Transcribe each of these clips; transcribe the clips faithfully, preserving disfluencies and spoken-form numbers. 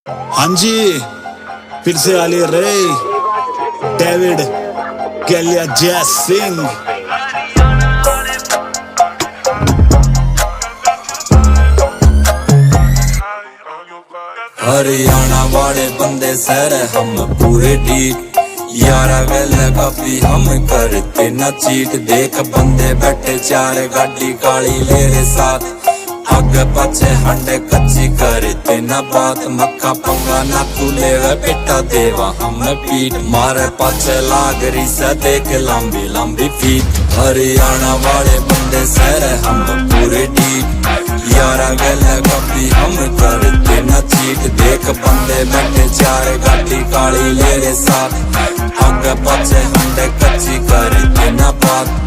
हाँ जी, फिर से हाजिर रे डेविड गैलिया जय सिंह। हरियाणा वाले बंदे सै हम पूरे डीप, यारा गैल काफी हम करते ना चीट। देख बंदे बैठे चार, गाड़ी काली ले रे साथ, आगे पाछे हंडे कच्ची करते ना बात। मक्का पंगा ना तू लेवे बेटा, देवा हम पीट। मारे पाछे लाग रही से देख लंबी लंबी फीट। हरियाणा वाले बंदे सै हम पूरे डीप, यारा गैल काफी हम करते ना चीट। देख बंदे बैठे चार, गाड़ी काली ले रे साथ, आगे पाछे हंडे कच्ची करते ना बात।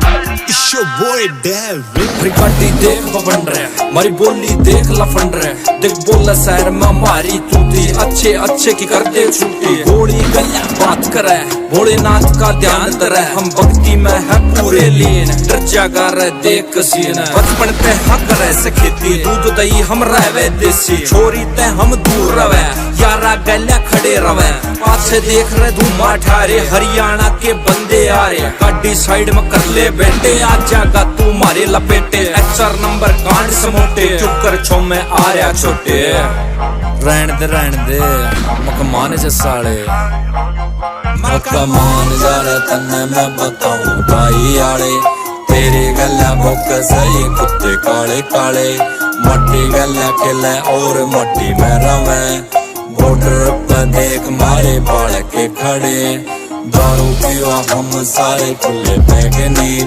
It's your boy Dev। मेरी गाड़ी देख बबन रे, मारी बोली देख लफन रे। देख बोला शहर में मारी तूती, अच्छे अच्छे की कर दे छुट्टी। गोली गैल बात करे, भोलेनाथ का ध्यान धरे। हम भक्ति में है पूरे लीन, डर जागा रे देख सीन। बचपन ते हाँ करे से खेती, दूध दही हम रहवे देसी। छोरी ते हम दूर रवे, यारा गैल खड़े रवे। पाछे देख रे धुआं ठारे, हरियाणा के बंदे आ रे। गाड़ी साइड में कर ले बेटे, आ जागा तू मारे लपेटे। एचआर नंबर कांड से मोटे, चुप कर छो में आ रहा छोटे। रहन दे, रहन दे, मक मान जा साले। मक मान जा रे, तन्ने मैं बताऊं भाई आले। तेरे गैल बुक सही कुत्ते काले काले, मट्टी गैल खेले और मट्टी में रवे। बॉर्डर पे देख मारे बाल के खड़े, दारू पीवा हम सारे खुले पैगनी।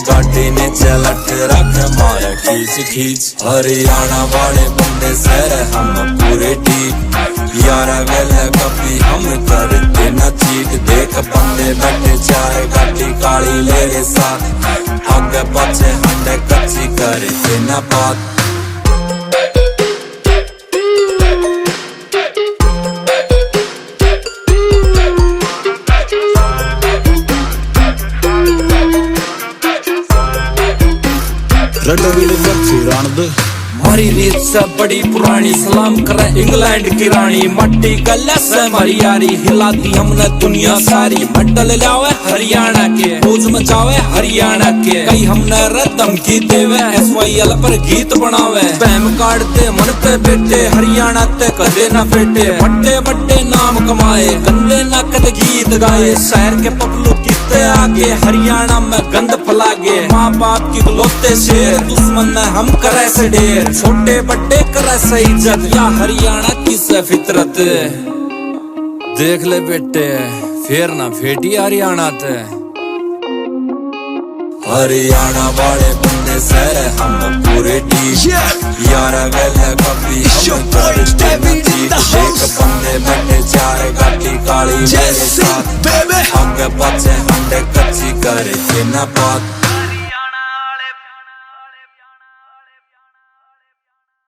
गाड़ी नीचे लट रख मारे खींच खींच। हरियाणा वाले बंदे सै हम पूरे डीप, यारा गैल काफी हम करते ना चीट। देख बंदे बैठे चार, गाड़ी काली ले रे साथ, आगे पाछे हंडे कच्ची करते ना बात। रडवील बच्ची रांड। मारी रीत से बड़ी पुरानी, सलाम करे इंग्लैंड की रानी। मट्टी गैल से मारी यारी, हिला दी हमने दुनिया सारी। मेडल लावे हरियाणा के, फौज मचावे हरियाणा के। कई हमने रे धमकी देवे, एसवाईएल पर गीत बनावे। स्पैम कार्ड ते मन ते बेटे, हरियाणा ते कदे ना फेटे। बड़े बड़े नाम कमाए, गंदे ना कदे गीत गाए। शहर के पपलू किते आगे, हरियाणा में गंद फैलागे। माँ बाप की इकलौते शेर, दुश्मन ने हम करे से ढेर। छोटे बड़े करे से इज्जत, या हरियाणा की से फितरत। देख ले बेटे, फेर ना फेटी हरियाणा ते। हरियाणा वाले बंदे सै हम पूरे डीप। Yeah। यारा गैल काफी हम करते ना चीट। देख बंदे बैठे चार, गाड़ी काली जय मेरे सिंह साथ। Baby। आगे पाछे हंडे कच्ची करते ना बात।